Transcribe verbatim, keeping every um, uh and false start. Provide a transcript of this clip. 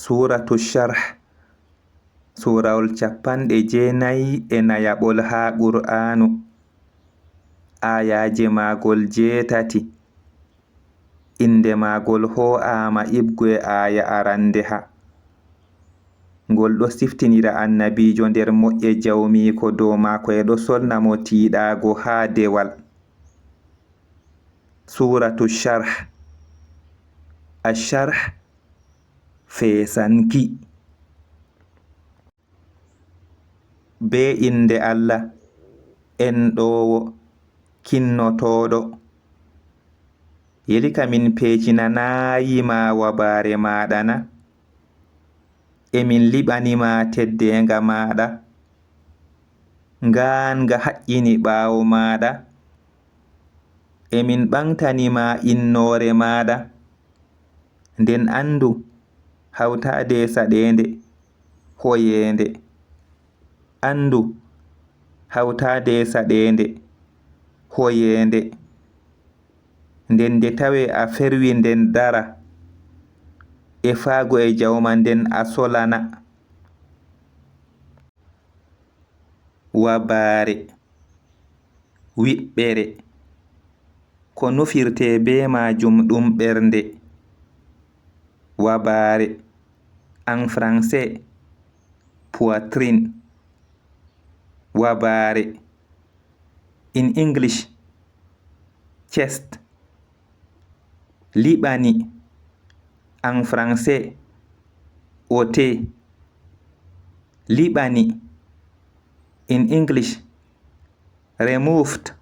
Suuratu Sharh, suurawol cappanɗe jeenayi e nayaɓol haa Qur'aanu, aayaaje maagol jeetati. Innde maagol hoo'aama iɓgo e aaya arandeha. Ngol ɗo siftinira Annabiijo nder moƴƴe Jawmiiko dow maako e ɗo solna mo tiiɗaago haa dewal. Suuratu Sharh. Asharh, feesanki. Bee innde Allah, enɗoowo, kinnotooɗo. Yelika min peecinanaayi ma wabaare maaɗa na? E min liɓani ma teddeenga maaɗa? Ngaan'nga haƴƴini ɓaawo maaɗa? E min ɓaŋgtani ma innoore maaɗa? Nden anndu, hawtaade e saɗeende, hoyeende. Anndu, hawtaade e saɗeende, hoyeende. Nden nde tawee a ferwi nden dara, e faago e jawma nden a solana. Wabaare, wiɓɓere. Ko nufirtee bee maajum ɗum ɓernde. Wabaare, en français, poitrine. Wabaare, in English, chest. Liɓani, en français, ôté. Liɓani, in English, removed.